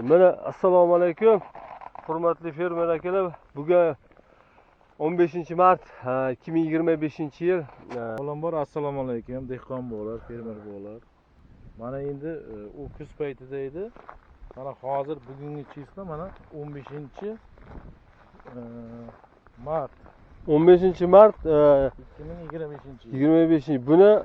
Mana assalomu alaykum hurmatli fermer akalar. Bugun 15 mart 2025 yil. Olam bor, assalomu alaykum dehqon bog'lar, fermer bog'lar. Mana endi u kuz paytida edi. Mana hozir bugungi число mana 15 mart. 15 mart 2025 yil. 25. Buni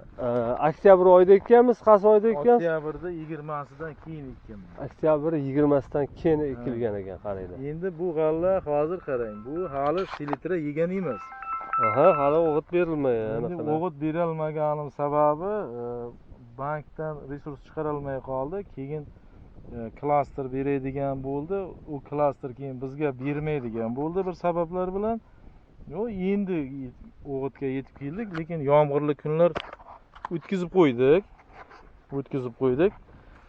oktyabr oyida ekkanmiz, qaysi oyda ekkanmiz? Oktyabrda 20sidan keyin ekkanmiz. Oktyabr 20sidan keyin ekilgan ekan, qaranglar. Endi bu g'alla hozir qarang, bu hali selitra yegan emas. Aha, hali o'g'it berilmagan. Endi o'g'it berilmaganim sababi bankdan resurs chiqarilmay qoldi. Keyin klaster beradigan bo'ldi. U klaster keyin bizga bermaydigan bo'ldi bir sabablar bilan. Yo, endi o'g'itga yetib keldik, lekin yomg'irli kunlar o'tkazib qo'ydik.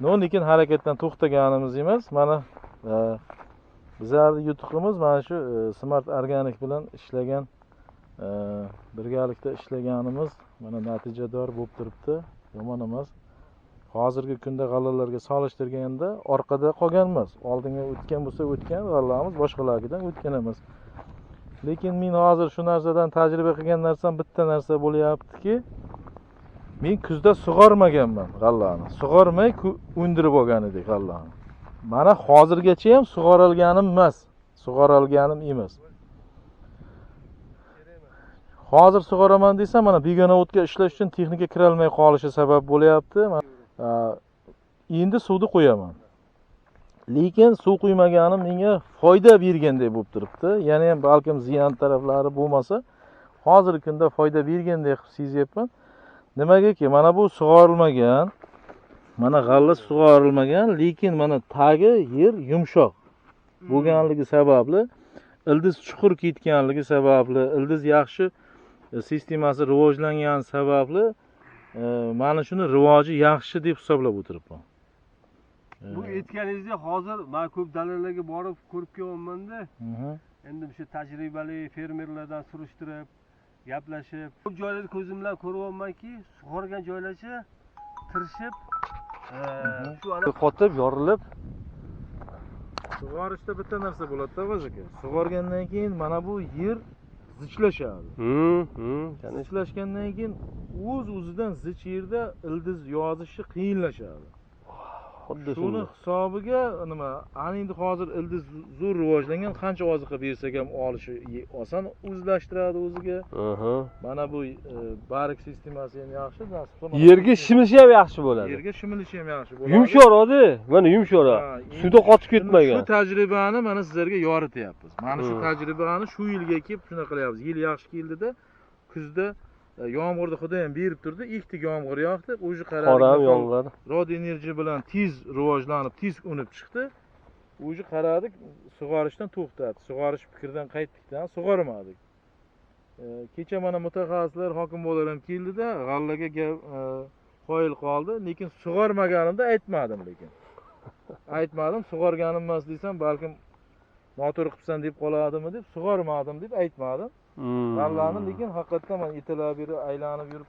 No, lekin harakatdan to'xtaganimiz emas. Mana bizlarning yutuqimiz mana shu Smart Organic bilan ishlagan, birgalikda ishlaganimiz mana natijador bo'lib turibdi. Yomon emas. Hozirgi kunda g'allalarga solishtirganda orqada qolgan emas. Oldinga o'tgan bo'lsa o'tgan g'allamiz boshqalardan o'tgan emas. Lekin men hozir shu narsadan tajriba qilgan narsam bitta narsa bo'lyaptiki, men kuzda sug'ormaganman g'allani. Sug'ormay undirib olgan edik g'allani. Mana hozirgacha ham sug'orilganim emas, sug'orilganim emas. Hozir sug'oraman desam, mana begona o'tga ishlash uchun texnika kirolmay qolishi sabab bo'lyapti. Endi suvni qo'yaman. Lekin suv quymaganim menga foyda bergandek bo'lib turibdi. Yana ham balkim ziyon taraflari bo'lmasa, hozirgi kunda foyda bergandek qilib sezyapman. Nimagaki, mana bu sug'orilmagan, mana g'alla sug'orilmagan, lekin mana tagi yer yumshoq bo'lganligi sababli, ildiz chuqur ketganligi sababli, ildiz yaxshi sistemasi rivojlangani sababli mana shuni rivoji yaxshi deb hisoblab o'tiribman. Bu aytganingizdek hozir men ko'p dalalarga borib ko'rib kelyapman-da. Endi o'sha tajribali fermerlardan surishtirib, gaplashib, ko'p joylarda ko'zim bilan ko'ryapmanki, sug'organ joylarcha tirishib, shu ana qotib, yorilib. Sug'orishda bitta narsa bo'ladi-da, Avaz aka. Sug'organdan keyin mana bu yer zichlashadi. Zichlashgandan keyin o'z-o'zidan zich yerda ildiz yozishi qiyinlashadi. Shuni hisobiga nima, ana endi hozir ildiz zo'r rivojlangan, qancha oziqa bersak ham olishi oson o'zlashtiradi o'ziga. Mana bu barg sistemasi ham yaxshi, yerga shimilishi ham yaxshi bo'ladi. Yerga shimilishi ham yaxshi bo'ladi. Yumshoqroqda, mana yumshoqroq. Suvda qotib ketmagan. Shu tajribani mana sizlarga yorityapmiz. Mana shu tajribani shu yilga kelib shuna qilyapmiz. Yil yaxshi keldida, kuzda yomg'irni Xudo ham berib turdi, ikkita yomg'ir yog'di, o'zi qaradik, yomg'ir Rod Energy bilan tez rivojlanib, tez unib chiqdi. O'zi qaradik, sug'orishdan to'xtadi. Sug'orish fikridan qaytdikdan sug'ormadik. Kecha mana mutaxassislar, hokim bo'lar ham keldida, g'allaga qoyil qoldi, lekin sug'ormaganimda aytmadim lekin. Aytmadim, sug'organim emas desam, balkim noto'g'ri qilibsan deb qoladimi deb sug'ormadim deb aytmadim. G'allani lekin haqiqatdan mana ertalab beri aylanib yurib